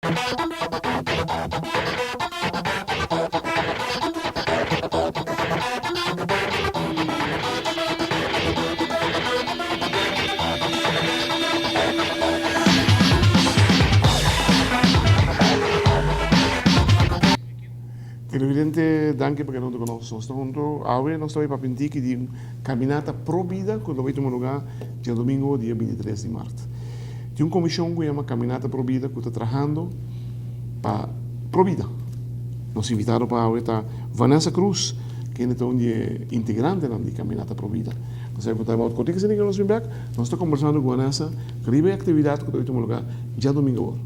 Televidente, danki pa keda hunto ku nos. Nos ta hunto awe, nos ta bai papia un tiki di un kaminata pro bida ku lo bai tuma lugá djadomingo dia bintitres di mart. Tin un komishon ku yama Kaminata Pro Bida ku ta trahando pa pro bida. Nos invitado pa awe ta Vanessa Cruz, kende ta un di e integrantenan di Kaminata Pro Bida. Nos a pregunta about kote kese nos bin bek. Nos ta kombersando ku Vanessa riba e aktividat ku ta bai tuma lugá djadomingo awor.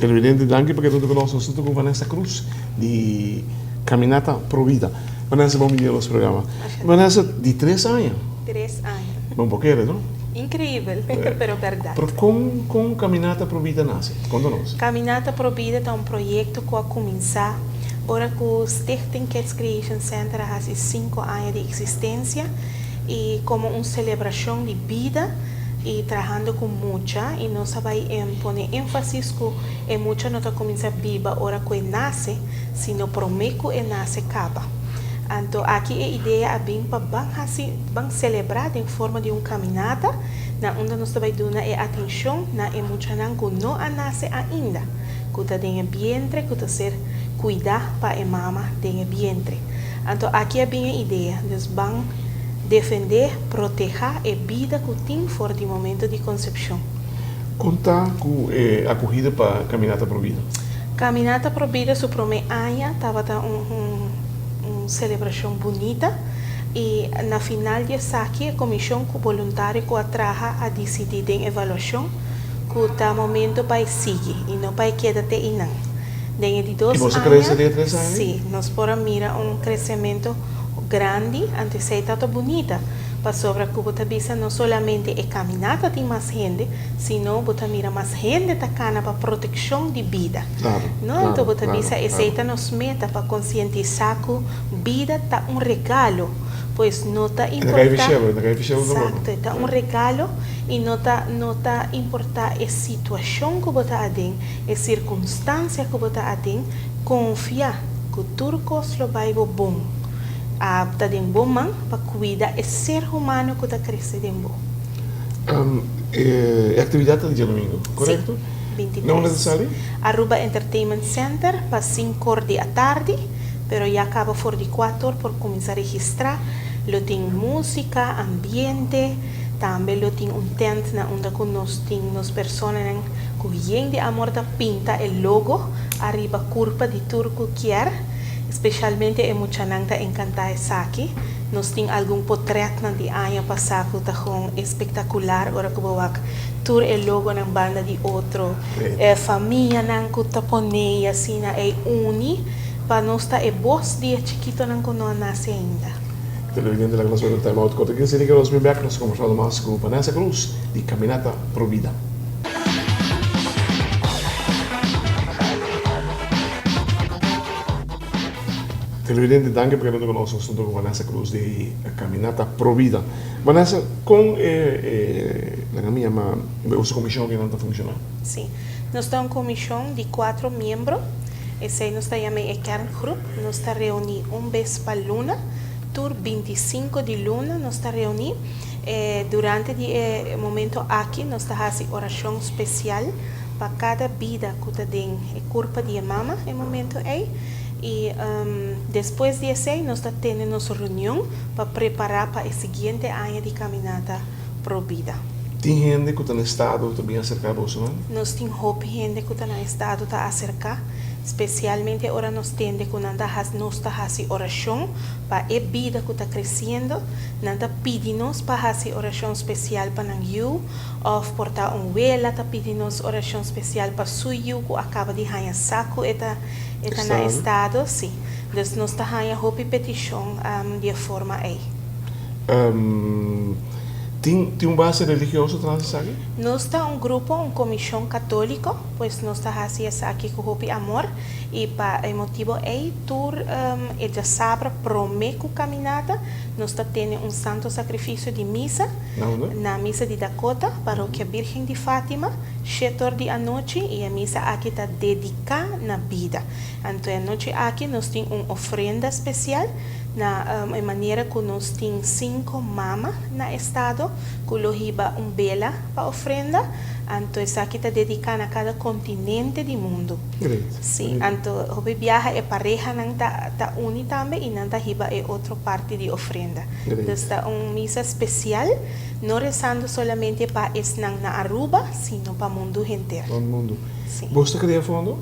Televidente, danki pa keda huntu ku nos. Nos ta ku Vanessa Cruz di Caminata Pro Vida. Vanessa, bon bini na nos programa. Vanessa, di tres aña. Tres aña. Bon por kere, no? Increibel, pero berdad. Pero con con Caminata Pro Vida nace? Conta nos. Caminata Pro Vida ta un proyecto cu a cuminsa ora cu Stichting Kids Creation Center a haci cinco aña di existencia y como un celebracion di bida y trahando cu mucha y nos a bay pone enfasis cu e mucha no ta cuminsa biba ora cu e nace sino prome cu e nace caba. Anto aki e idea a bin pa ban haci ban celebra den forma di un caminata na unda nos ta bay duna e atencion na e muchanan cu no a nace ainda cu ta den e bientre cu ta ser cuida pa e mama den e bientre. Anto aki a bin e idea dus ban Defendé, protehá e bida ku tin for di momento di konsepshon. Kon ta ku e akohida pa Kaminata Pro Bida? Kaminata Pro Bida su promé aña tabata un un selebrashon bunita i na final di esaki e komishon ku boluntario ku a traha a disidí den evaluashon ku ta momento pa e sigui i no pa e keda te einan. Den e di dos I boso a krese den e tres aña? Sí, nos por a mira un kresementu Grandi, anto esei ta ta bunita, pasobra ku bo ta bisa no solamente e kaminata tin mas hende, sino bo ta mira mas hende ta kana pa protekshon di bida. No? Anto bo ta bisa esei ta nos meta pa konsientisá ku bida ta un regalo, pues no ta importá, eksakto, e ta un regalo i no ta no ta importá e situashon ku bo ta aden, e sirkunstansia ku bo ta aden, Konfia ku tur kos lo bai bo bon. Ab ta den bo man pa kuida e ser humano ku ta krese den bo. E aktividat ta di djadumingu, korekto? Sí, 23. Na unda ta sali? Aruba Entertainment Center pa sinkor di atardi, pero ya kaba for di kuator por kuminsá registrá. Lo tin músika, ambiente, tambe lo tin un tent na unda ku nos tin nos personanan ku yen di amor ta pinta e logo ariba kurpa di tur ku kier, speshalmente e muchanan ta enkantá esaki. Nos tin algun potretnan di aña pasá ku ta gewoon espektakular ora ku bo wak tur e logonan banda di otro, e famianan ku ta pone i asina ei uni pa nos ta e bos di e chikitonan ku no a nase ainda. Televidente laga nos wak un time out korto. Kinsey di nos bin bek nos kombersando mas ku Vanessa Cruz di Caminata Pro Vida. Televidente danki pa keda ku nos nos ta ku Vanessa Cruz di Caminata Pro Vida. Vanessa kon e laga mi yama boso komishon kinan ta funshoná? Sí, nos ta un komishon di kuatro miembro, esei nos ta yama e kerngroep, nos ta reuní un bes pa luna, tur 25 di luna nos ta reuní. Durante di e momento aki nos ta hasi orashon spesial pa kada bida ku ta den e kurpa di e mama e momento ei. I despues di esei nos ta tene nos reunion pa prepará pa e siguiente aña di Kaminata Pro Bida. Tin hende ku ta na estado ta bin aserká bosonan? Nos tin hopi hende ku ta na estado ta aserká, spesialmente ora nos tende ku nan ta hasi nos ta hasi orashon pa e bida ku ta kresiendo. Nan ta pidi nos pa hasi orashon spesial pa nan yu, òf por ta un wela ta pidi nos orashon spesial pa su yu ku a kaba di haña sa ku e ta e ta na estado. Sí. Dus nos ta haña hopi petishon di e forma ei. Tin tin un base religioso tras esaki? Nos ta un grupo, un komishon katóliko, pues nos ta hasi esaki ku hopi amor i pa e motibu ei tur e djasabra promé ku kaminata nos ta tene un santo sakrifisio di misa. Na unda? Na misa di Dakota, Parokia Birgen di Fatima, shet'or di anochi i e misa aki ta dediká na bida. Anto e anochi aki nos tin un ofrenda spesial na e manera ku nos tin sinku mama na estado ku lo hiba un bela pa ofrenda. Anto esaki ta dediká na kada kontinente di mundu. Great. Sí, anto hopi biaha e parehanan ta ta uni tambe i nan ta hiba e otro parti di ofrenda. Great. Dus ta un misa spesial, no resando solamente pa esnan na Aruba, sino pa mundu henter. Pa mundu. Sí. Bos ta krea fondo?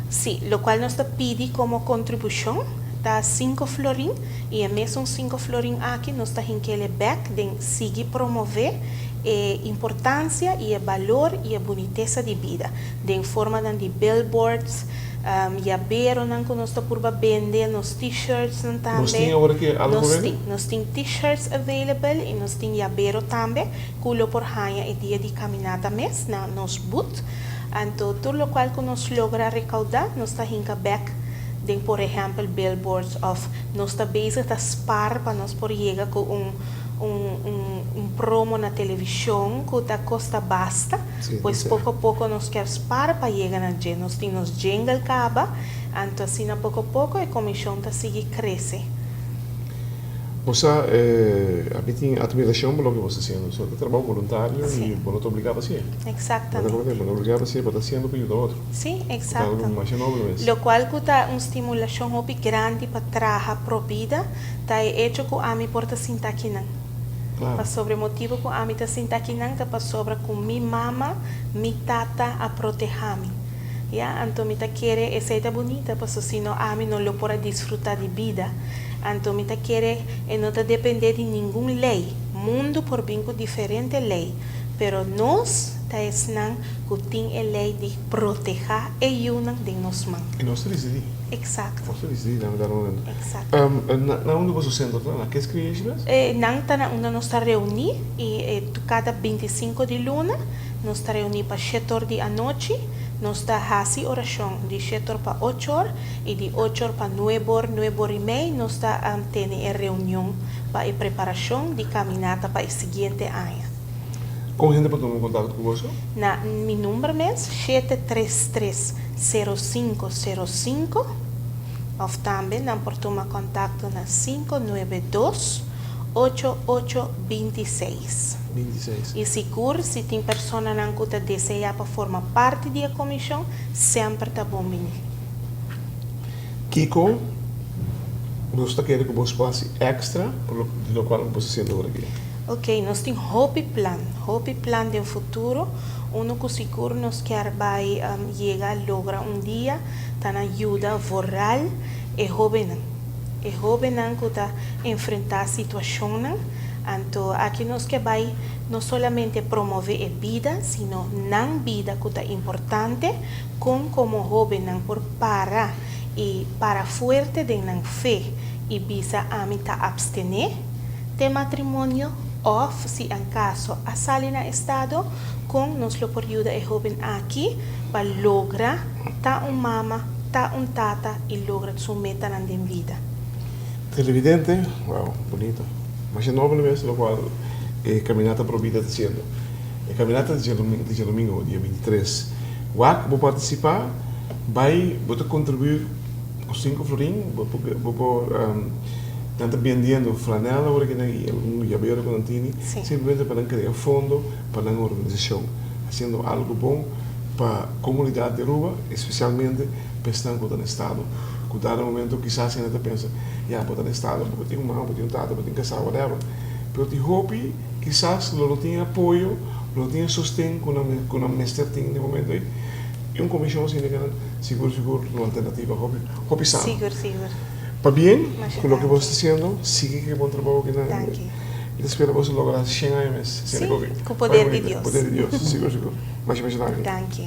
Sí, lokual nos ta pidi komo kontribushon ta sinku florin i e mesun sinku florin aki nos ta hink'el bèk den sigui promové e importansia i e balor i e bunitesa di bida den formanan di billboards, yaberonan ku nos ta purba bende, nos t-shirtsnan tambe. Nos tin awor aki algu Nos bende? tin, nos tin t-shirts available i nos tin yabero tambe ku lo por haña e dia di kaminata mes na nos booth. Anto tur lokual ku nos logra rekaudá nos ta hinka bèk den por ehèmpel billboards òf nos ta bezig ta spar pa nos por yega ku un un un un promo na televishon ku ta kosta basta. Sí, Pues sí. poko poko nos kier spar pa yega na dje. Nos tin nos jingle kaba, anto asina poko poko e komishon ta sigui krese. Bo sa, ami tin admiracion pa loke bo sta haciendo. So ta trabou voluntario Sí. y bo no ta obliga pa hacié. Bo ta Exactamente. comprende? Bo no ta obliga pa hacié, bo ta haciendo pa yuda otro. Sí, Bo ta exacto. algo masha noble mes. Locual cu ta un stimulacion hopi grandi pa traha pro bida ta e hecho cu ami por ta sinta akinan. Claro. Pasobra e motibo cu ami ta sinta akinan ta pasobra cu mi mama, mi tata a proteha mi. Ya, anto mi ta kere esey ta bunita paso sino ami no lo por a disfruta di bida. Anto mi ta kere e no ta depende di ningun ley. Mundo por bin cu diferente ley, pero nos ta esnan cu tin e ley di proteha e yunan den nos man. Y nos ta dicidi. Exacto. Nos ta dicidi na dado momento. Exacto. Na unda boso centro ta? Na Kids Creation mes? Nan ta na unda nos ta reuni y cada 25 di luna nos ta reuni pa shet'or di anochi. Nos ta haci oracion di shet'or pa och'or. I di ochor pa nuebor, nuebor i mei nos ta tene e reunion pa e preparashon di kaminata pa e siguiente aña. Kon hende por tuma kontakto ku boso? Na mi number mes, 733 0505, òf tambe nan por tuma kontakto na 592 8826. 26. I sigur si tin personanan ku ta deseá pa forma parti di e komishon, semper ta bon bini. Kiko nos ta kere ku bos por hasi èkstra por lo di lokual ku bos ta hasiendo ora aki? Ok, nos tin hopi plan, hopi plan den futuro. Uno ku sigur nos kier bai yega logra un dia ta na yuda vooral e hóbennan. E hóbennan ku ta enfrentá situashonnan. Anto aki nos ke bai no solamente promové e bida, sino nan bida ku ta importante. Kon komo hóbennan por para i para fuerte den nan fe i bisa ami ta apstené te matrimonio òf si an kaso a sali na estado, kon nos lo por yuda e hóben aki pa logra ta un mama, ta un tata i logra su metanan den bida? Televidente, Wow, bunito. Masha nobel mes lokual e Caminata Pro Vida ta hasiendo. E caminata di djadomingo, dia 23. Wak bo partisipá, bai bo ta kontribuí ku sinku florin, bo por bo por nan ta bendiendo flanel awor aki nan i algun yabero ku nan tini, simplemente pa nan krea fondo pa nan organisashon, hasiendo algu bon pa komunidat di Aruba, espesialmente pa esnan ku ta na estado, ku dado momento kisas hende ta pensa, ya bo ta na estado, bo tin un mama, bo tin un tata, bo tin kasá, whatever, pero tin hopi. Kisas lo no tin e apoyo, lo no tin e sosten ku nan ku nan mester tin den e momento ei. I un komishon asina ke nan sigur sigur un alternativa hopi hopi sano. Sigur sigur. Pabien Masha ku loke bos danki. ta hasiendo, sigui ku e bon trabou ku nan. Danki. Mi ta spera bos logra shen aña mes hasiendo Sí, koke. ku Hopi poder di bonita. Dios. Poder di Dios, sigur sigur. Masha masha danki. Danki.